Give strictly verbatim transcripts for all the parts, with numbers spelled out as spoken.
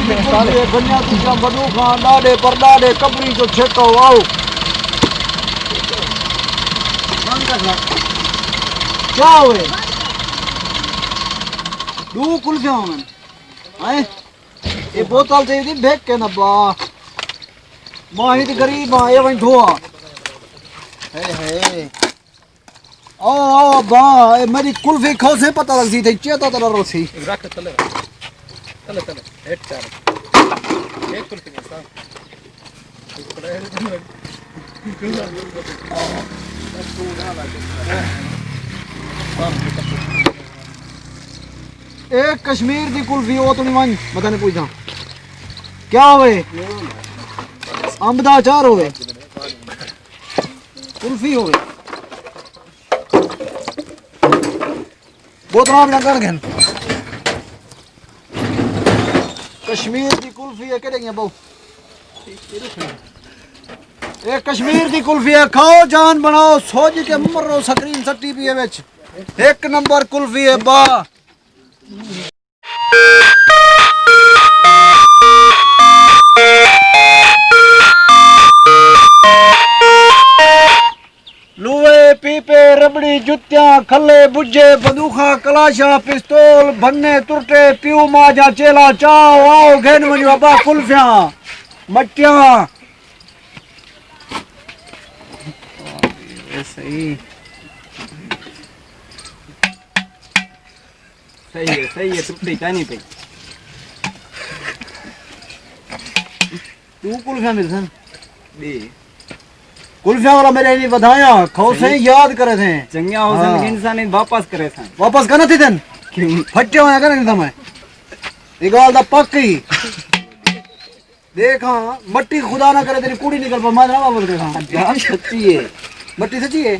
بنیا تجا بدو خان ڈاڈے پر ڈاڈے کبری جو چھکو آؤ۔ کیا ہوئے؟ دو کلفیاں ہوئن۔ ہیں؟ اے بوتل تے دی بھیک کے نبا۔ ماہی تے غریب آ، اے ونج دھوا۔ ہے ہے۔ او او با، اے میری کلفی کھوسے پتہ لگ سی تے چیتا ترا روسی۔ رکھ تلے رکھ۔ تلے تلے۔ ہیٹ کر۔ ایک کلفی کے ساتھ۔ اے کشمیر دی کلفی او تو نہیں ونج، متا نے پوچھدا۔ کیا ہوئے؟ امب دا اچار ہوئے؟ کلفی ہوئے؟ بوتلاں اپݨیاں کر گھن۔ کشمیر دی کلفی ہے، کیڑے گیاں بہو؟ اے کشمیر دی کلفی ہے، کھاؤ جان بݨاؤ، سوج کے مرو سکرین سٹی پی ہے وچ۔ ہک نمبر کلفی ہے با۔ لوئے، پیپے، ربڑی، جتیاں، کھلے، بجھے، بندوخاں، کلاشاں، پستول، بھنے، ترٹے، پیو ماں جا چیلا، چاؤ، آؤ، گھن ونڄو ابا کلفیاں، مٹیاں۔ صحیح۔ صحیح ہے، صحیح ہے، ترٹی کائنی پئی۔ ݙو کلفیاں ملسن۔ ݙے۔ کلفیاں والا میرے نہیں ودھایا، کھوسیں یاد کرے تھے۔ چنگیاں ہوسن، ہاں۔ انسان واپس کرے سن۔ واپس کرنا تھی تن؟ کیوں؟ پھٹے ہوئے کرے نہیں تھا میں۔ یہ گال دا پک ہی۔ دیکھ ہاں، مٹی خدا نہ کرے تیری کڑی نکل پا، میں نہ واپس کرے سن۔ جان سچی ہے۔ مٹی سچی ہے؟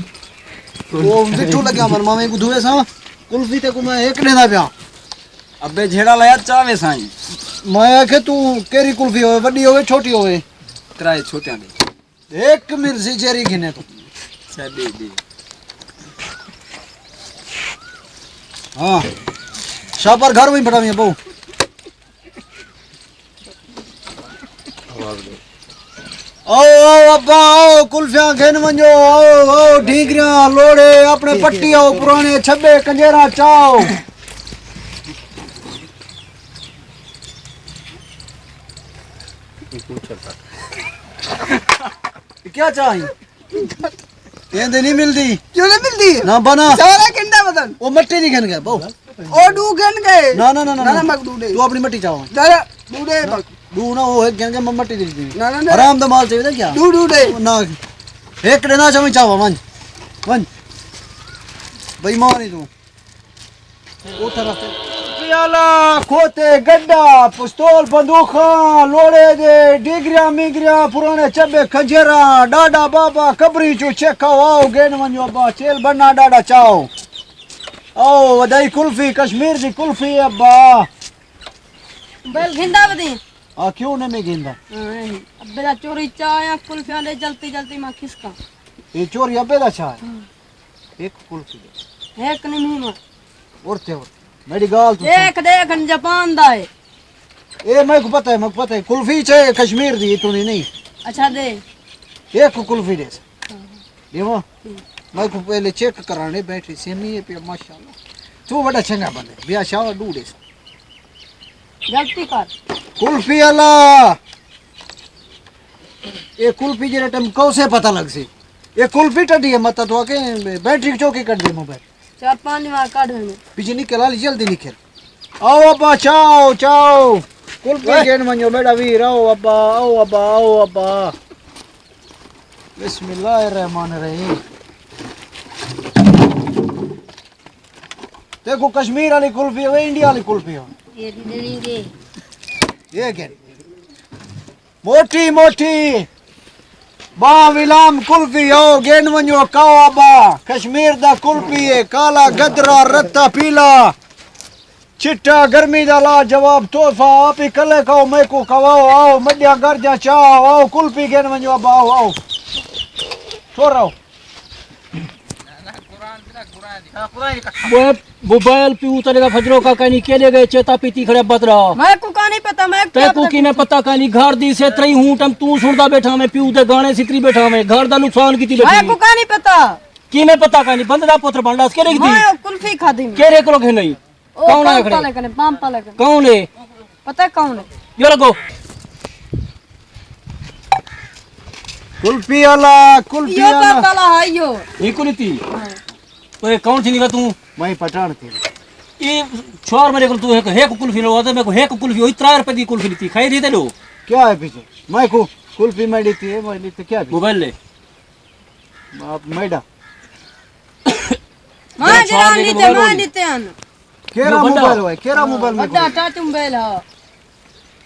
وہ مٹھو لگیا من، ماں میں کو دھوئے سا، کلفی تے کو میں ایک ݙیندا پیا۔ ابے جھیڑا لایا چاوے سائیں۔ میں آکھے توں کیری کلفی ہوئے، وݙی ہوئے، چھوٹی ہوئے؟ ترائے چھوٹیاں دی۔ ایک مل سی جیری گھنے تو۔ اچھا، ݙے، ݙے۔ ہاں۔ شاہ پر گھر وہیں بٹھا وہیں بہو۔ آؤ، آؤ ابا، آؤ، کلفیاں گھن ونڄو، آؤ، آؤ، ڈھینگریاں، لوڑے، اپݨے پٹی آؤ، پراݨے چھٻے کنجیراں چاؤ۔ کیا چاہیں؟ ایندے نہیں ملدی۔ کیوں نہیں ملدی؟ نہ بنا۔ سارا کنڈا بدن۔ او مٹی نہیں گھن گئے، بہو۔ او ݙو گھن گئے۔ نہ، نہ، نہ، نہ، نہ، نہ۔ مک ݙو ݙے۔ تو اپݨی مٹی چاہو۔ ذرا ݙو ݙے بس۔ ݙو نہ، او ہک گھن گئے، میں مٹی دی ݙتی۔ نہ، نہ، نہ۔ حرام دا مال چاہیے کیا؟ ݙو، ݙو ݙے۔ او نہ، ہک ݙے نہ چاہویں چاہو، ونڄ۔ ونڄ۔ بے ایمان ہی توں۔ پیالہ، کھوتے، گݙا، پستول، بندوخاں، لوڑے دے، ڈیگریاں، مینگریاں، پراݨے چبے، کھنجیراں، ݙاݙا بابا، قبری چوں چیک آؤ، آؤ، گھن ونڄو ابا، چیل بݨا ݙاݙا چاؤ۔ آؤ، ودائی کلفی، کشمیر دی کلفی ابا۔ بل گھندا ودی۔ آ، کیوں نہیں میں گھندا؟ ہاں، ابے دا چوری چا آیا، کلفیاں دے جلتی جلتی میں کھسکا۔ یہ چوری ابے دا چا ہے؟ ہاں۔ ایک کلفی دے۔ ایک نہیں مہینہ۔ اور تے اور۔ میری گال تو سن۔ دیکھ، دیکھ، جاپان دا ہے۔ اے میکوں پتہ ہے، میکوں پتہ ہے۔ کلفی چے کشمیر دی، اتوں دی نہیں۔ اچھا دے۔ ایک کلفی دے۔ ہاں۔ ݙیواں؟ ہوں۔ میکوں پہلے چیک کرانے بیٹھے، سیمی ہے پیا، ماشاءاللہ۔ تو وݙا چنڳا بندہ ہے، بیا شاہ ݙو ݙے سا۔ غلطی کر۔ کلفی والا۔ اے کلفی جیڑھے ٹائم کوسے پتہ لڳسی۔ اے کلفی ٹڈی ہے، مت تو آ کے بیٹری چوکی کٹ دے موبائل۔ چار پانچ وار کڈھ ویندے۔ پیچھے نکل، آلی جلدی نکل۔ آؤ ابا، چاؤ، چاؤ۔ کلفی گھن ونڄو، میݙا ویر، آؤ ابا، آؤ ابا، آؤ ابا۔ بسم اللہ الرحمن الرحیم۔ دیکھو، کشمیر والی کلفی ہوئے، انڈیا والی کلفی ہو۔ یہ دی دینی دے۔ یہ گھن۔ موٹی موٹی۔ باں ولام کلفی ہو، گھن ونڄو کاؤ ابا۔ کشمیر دا کلفی ہے، کالا گدرا، رتا پیلا۔ چٹا گرمی دا لاجواب تحفہ، آپ ہی کلے کھاؤ، میکوں کھواؤ، آؤ، مڈیاں گرجاں چاؤ، آؤ، کلفی گھن ونڄو ابا، آؤ، آؤ۔ چھوڑ آؤ۔ اوئے موبائل پیو تیݙے دا فجرو کا کائنی، کیݙے ڳئے چیتا پیتی کھڑے بدرا۔ میکوں کائنی پتہ، میں تے کیا کو پتہ کیویں پتہ کائنی؟ گھر دی سے ترئی ہوں ٹم توں سݨدا ٻیٹھا میں، پیو دے گانے سکری ٻیٹھا میں، گھر دا نقصان کیتی ٻیٹھا میں۔ میکوں کائنی پتہ۔ کیویں پتہ کائنی؟ بندے دا پتر بݨ ݙس کیݙے کیتی؟ میں کلفی کھادی میں۔ کیݙے کولوں گھن آئی؟ او کون آیا پمپ کھڑے؟ والے کنے، پمپ والے کنے۔ کون ہے؟ پتہ کون ہے؟ یو لگو۔ کلفی والا، کلفی ایو والا۔ پمپ والا ہے ایو۔ ہی کو لیتی؟ ہاں۔ اوئے کون تھی نہیں توں؟ میں پٹھان تھی۔ اے چھوار میرے کول توں ہک، ہک کلفی لو، تے میکوں ہک کلفی ہوئی، ترے روپے دی کلفی لیتی، کھائی دی تے ݙو۔ کیا ہے پیچھے؟ میں کو کلفی میں لیتی ہے، میں لیتی کیا پیچھے؟ موبائل لے۔ آپ میڈا۔ ہاں، جناب، لیتے، میں لیتے ہیں۔ کیڑھا موبائل ہوئے؟ کیڑھا موبائل میں وݙا ٹچ موبائل ہا۔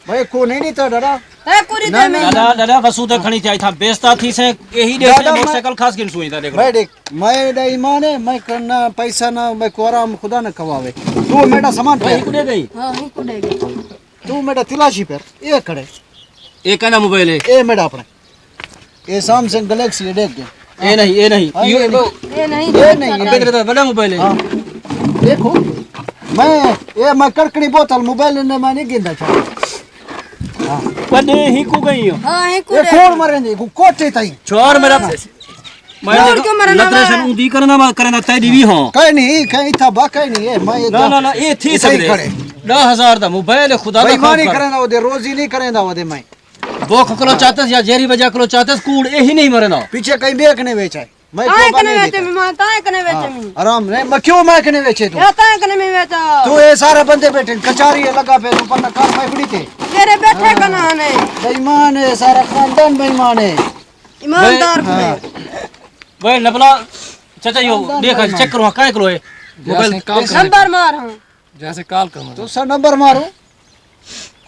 بھائی، کو نہیں ݙتا ݙاݙا؟ اے کوری نہ، دے نہ، میں۔ ݙاݙا، ݙاݙا، وسو تے کھڑی چاہی تھا، بیستا تھی سے، یہی ݙیکھ ݙاݙا موٹر میں، سائیکل خاص گن سوئی دا ݙیکھ۔ بھائی ݙیکھ، میں ݙا ایمان ہے، میں کرنا پیسہ نہ، میں کو آرام خدا نہ کھواوے۔ تو میرا سامان بھائی، پھیر۔ کو ݙے ڳئی؟ ہاں، ہی کو ݙے ڳئی۔ تو میرا تلاشی پھیر، اے کھڑے۔ اے کہنا موبائل ہے؟ اے میرا اپݨا۔ اے سیمسنگ گلیکسی ہے، ݙیکھ کے۔ اے نہیں، اے نہیں۔ ہاں، اے اے نہیں۔ اے نہیں۔ اے نہیں، اے ابے تیرے دا وݙا موبائل ہے۔ ہاں۔ ݙیکھو، میں، اے میں کڑکڑی بوتل موبائل نے میں نہیں گندا چا۔ ہاں۔ وݙے ہی کو ڳئی ہو۔ ہاں، ہی کو اے ڳئی۔ کون مرے نہیں، کو کوٹے تائیں۔ چھوڑ میرا۔ میں چھوڑ کیوں مرنا لترے میں؟ سن اوں دی کرنا، میں کرنا تیݙی وی ہاں۔ کہیں نہیں، کہیں تھا با، کہیں نہیں، اے میں نہ، نہ، نہ، اے تھی اتھے ہی سڳدے۔ کھڑے۔ ݙاہ ہزار دا موبائل ہے، خدا دا خوف کر۔ بےایمانی کریندا اودے، روزی نہیں کریندا اودے میں۔ بکھ کولو چاتس یا جیڑھی وجہ کولو چاتس، کوڑ اے ہی نہیں مرنا۔ پیچھے کہیں ٻئے کنے ویچ آئے۔ میں تاں توبہ کنے نہیں ویچے دیتا۔ میں، تاں کنے ویچے ہاں، میں۔ حرام نے، میں کیوں میں کنے ویچے تو؟ یا تاں کنے میں ویچا۔ تو اے سارے بندے ٻیٹھے، کچاری ہے لڳا پئے، تو پتہ کر میں کھڑی تے۔ تیرے ٻیٹھے ہاں۔ کنا نے۔ بےایمان ہے، سارا خاندان بےایمان ہے۔ ایماندار بے-، کھڑے۔ ہاں۔ بے نبلا، چچا یو، خاندان ݙیکھ، بےایمان۔ چیک کرو، ہاں، کائیں کولو ہے؟ موبائل۔ جیسے کال کرنا۔ نمبر مار ہاں۔ جیسے کال کرنا۔ تو سا نمبر مارو۔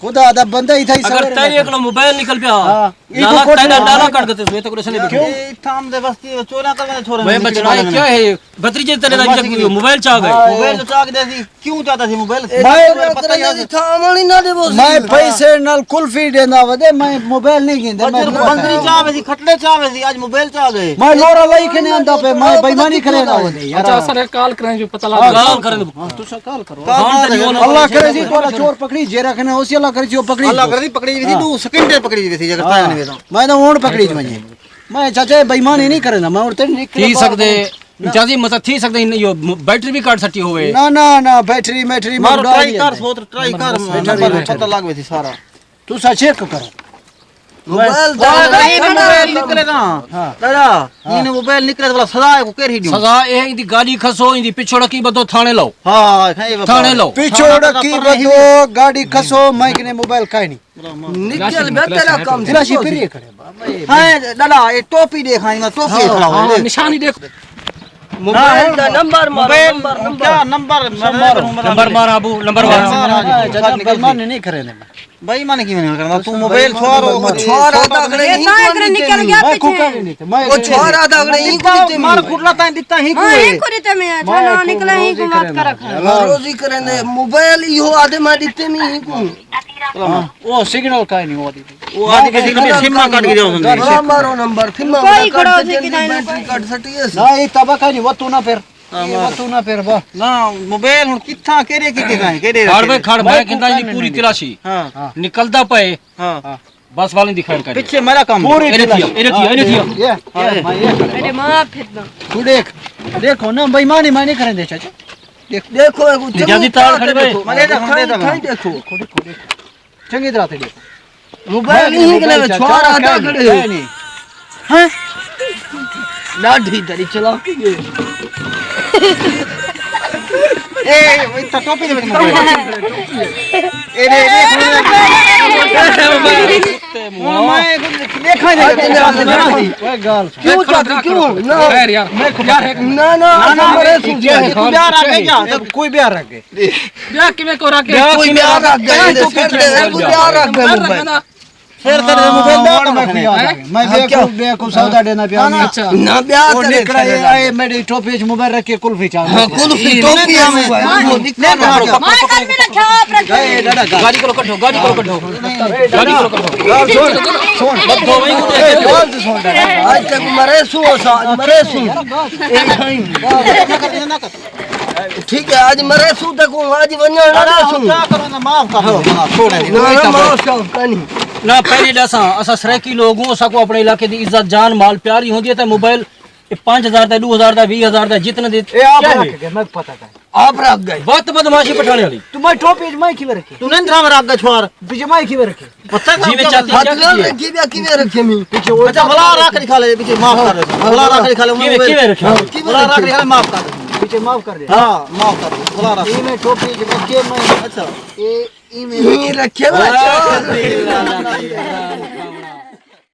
خدا دا بندہ ہی تھا، اگر سویرے تیرے نہ کولو موبائل نکل پیا، ہاں، ای لالا کو کوٹے تیرا ڈالا۔ ڈالا کٹ کے تے سوئے تے کو ݙسݨ ݙے۔ کیوں؟ اے تھام دے واسطے چوراں کر میں چھوڑا۔ بھائی بچڑا، کیا ہے؟ بھتریجے تیرے دا موبائل چاہتا سی، موبائل چاہ گئے۔ ہاں، موبائل تو چاہ کے دے سی، کیوں چاہتا سی موبائل؟ میں پتہ ہی تھا آوݨی نہ دے وہ میں پیسے نال کلفی ݙیندا ودے، میں موبائل نہیں گھندا، میں بندری چاہ وے سی، کھٹڑے چاہ وے سی، اڄ موبائل چاہ گئے۔ میں لورا لئی کے نہیں آندا پے، میں بےایمانی کرے نہ ودے یار۔ اچھا، سر، کال کریں جو پتہ لگ ہاں، گیا۔ کال کریں۔ ہاں، تساں کال کرو۔ کال ہاں، کرو۔ اللہ کرے جی، تہاݙا چور پکڑی، جے رکھنے ہو سی، اللہ کرے جی، او پکڑی اللہ جو۔ کرے جی، پکڑی وی سی، ہاں۔ ݙو سیکنڈ تے پکڑی وی سی، اگر ہاں۔ تاں نہیں ویسا۔ میں تاں ہݨ پکڑی جو ونڄے۔ میں چاچا، بےایمانی نہیں کریندا، میں ہݨ تے نکل تھی سڳدے، نہ۔ جازی مطلب تھی سڳدے، ایں جو بیٹری وی کٹ سٹی ہووے۔ نہ، نہ، نہ، بیٹری، میٹری مارو، مارو، ٹرائی ڈال کر، دے۔ سوت، ٹرائی کر، بیٹری، نمبر بیٹری۔ پتہ لڳ ویسی سارا۔ تساں چیک کرو۔ موبائل دا موبائل نکلے نا۔ ہاں۔ دادا، ہاں۔ ایں موبائل نکلے تے بھلا سزا ہے کو کیڑھی ݙیوں؟ سزا اے ہے، ایندی گاݙی کھسو، ایندی پچھوڑکی ٻدھو، تھاݨے لو۔ ہاں، ہاں، اے بابا۔ تھاݨے لو۔ پچھوڑکی ٻدھو، گاݙی کھسو، میں کنے موبائل کائنی۔ نکل بے تیرا کم تلاشی پھری کھڑے۔ ہاں، دادا، اے ٹوپی ݙیکھ، ہاں، ٹوپی ہاں، کھڑا ہاں، ہوئے۔ نشانی ݙیکھ۔ موبائل دا نمبر مارو، موبائل نمبر، نمبر۔ کیا نمبر؟ نمبر مارو۔ نمبر مار ابو، نمبر مار۔ ہاں، ہاں، ہاں، چاچا، بےایمانی نہیں کرے نے۔ بےایمانی کیوں نہیں کرنا؟ تو موبائل چھوارو۔ او چھوارا دا اڳلے ہی تاں کنے نکل ڳیا میں کو پچھے۔ کر نہیں تے، میں او چھوارا دا اڳلے ہی کو ݙتے مار میں۔ کھٹلا تاں ݙتا ہی ہاں، کوئی۔ ایک کو ݙتے میں، اچھا، میں نہ کو نکلا ہی روزی کو بات کرے کر نا۔ رکھا۔ روزی کرے نے، موبائل ایہو آدھے میں ݙتے نہیں ہی کو۔ ہاں، او سگنل کائنی او آدھی۔ او آدھی کسی نے سم کٹ کے جاؤ سمجھے۔ نمبر مارو نمبر، پھر میں کوئی کھڑا ہو سی کہ نہیں، بیٹری کٹ سٹی ہے۔ نہ، اے تبا کائنی، وہ تو نہ پھر۔ ہاں، اے وہ تو نہ پھر، واہ۔ نہ، موبائل ہݨ کتھاں، کیڑھے کیتے تائیں، کیڑھے کھڑ بھائی، رکھے؟ کھڑ، میں میں کہندا جی پوری تلاشی۔ ہاں۔ ہاں۔ نکلدا پئے۔ ہاں۔ بس والیں دی خیر کر۔ پچھے میرا کم۔ پوری اے ݙیکھیا، تلاشی۔ اے ݙیکھیا، اے ݙیکھیا۔ ہاں، اے، اے۔ میݙے ماں پھردا۔ تو ݙیکھ، ݙیکھو نا، بےایمانی میں نہیں کریندے چاچا۔ ݙیکھ۔ ݙیکھو، اے کو جلدی تاڑ کھڑ بھائی۔ میں ݙیکھاں، میں ݙیکھاں۔ ݙیکھو، ݙیکھو، ݙیکھو۔ چنگی طرح تے ݙیکھو۔ موبائل نہیں کنے، چھوارا دا کھڑے۔ ہیں؟ ݙاڈھی تیری چلاکی ہے۔ اے، اے، ٹوپی دے وچ موبائل۔ اے، اے، اے، میں ݙیکھاں جی۔ اوئے ڳالھ سݨ۔ کیوں چاچا، کیوں؟ نہ۔ خیر یار۔ یار، ہک نہ، نہ، نہ، نہ، مرے سوچے۔ کوئی ٻیا رکھ ڳیا۔ کوئی ٻیا رکھ ڳئے۔ ٻیا کیویں کو رکھ ڳئے؟ ٻیا کوئی ٻیا رکھ ڳئے۔ کوئی ٻیا رکھ ڳئے۔ پھر تیݙے موبائل دا ہاں، ہݨ میں کوئی یاد آ گیا۔ میں ہاں، ݙیکھوں، کیا؟ ݙیکھوں، سودا ݙینا پیا۔ ہاں، نا۔ اچھا۔ نہ ٻیا او تیرے نکڑا، اے، اے میݙی ٹوپی اچ موبائل رکھ کے کلفی چا۔ ہاں، کلفی ٹوپی ہے موبائل۔ ہاں، نکڑا۔ ماں گھر میں رکھا، آپ رکھا۔ اے، ݙاݙا، گاڑی کولو کڈھو، گاڑی کولو کڈھو۔ گاڑی کولو کڈھو۔ ڳالھ سُݨ، سُݨ۔ اے، ڳالھ تے سُݨ۔ اے، ڳالھ تے سُݨ ݙاݙا۔ اڄ تک مرے سو سا، مرے سو۔ اے کھائیں۔ ٹھیک ہے، اڄ مرے سو تے کو اڄ ونڄݨ نہ ݙیسوں۔ کیا کرو نا، معاف کر دو۔ ہاں۔ چھوڑ دے، نہ، نہ، معاف کر، کائنی۔ نہ، پہلے ݙساں، اساں سرائیکی لوگ ہوں، اساں کو اپݨے علاقے دی عزت، جان، مال پیاری ہوندی ہے، تے موبائل اے پنج ہزار دا، ݙو ہزار دا، ویہہ ہزار دا، جتنے دے، اے آپ کیا رکھ ہے؟ گئے، میں پتہ کر۔ آپ رکھ گئے۔ وت بدمعاشی پٹھاݨے والی۔ تو میں ٹوپی اچ میں کیویں رکھی؟ تو نندرا میں رکھ گئے چھوار۔ پیچھے میں کیویں رکھی؟ پتہ کر مطلب کیا کیتی؟ رکھی بیا، کیویں رکھی میں؟ پیچھے او اچھا، بلا رکھ لکھا لے، پیچھے معاف کر دے۔ بلا رکھ لکھا لے، کیویں، کیویں رکھیا؟ ہاں، کیویں بلا رکھ لکھا لے، معاف کر دے۔ پیچھے معاف کر دے۔ ہاں، معاف کر دے۔ بلا رکھ۔ اے میں ٹوپی اچ رکھے میں۔ اچھا۔ اے، اے میں اے رکھے واہ، بچا۔ دل والا، دل والا۔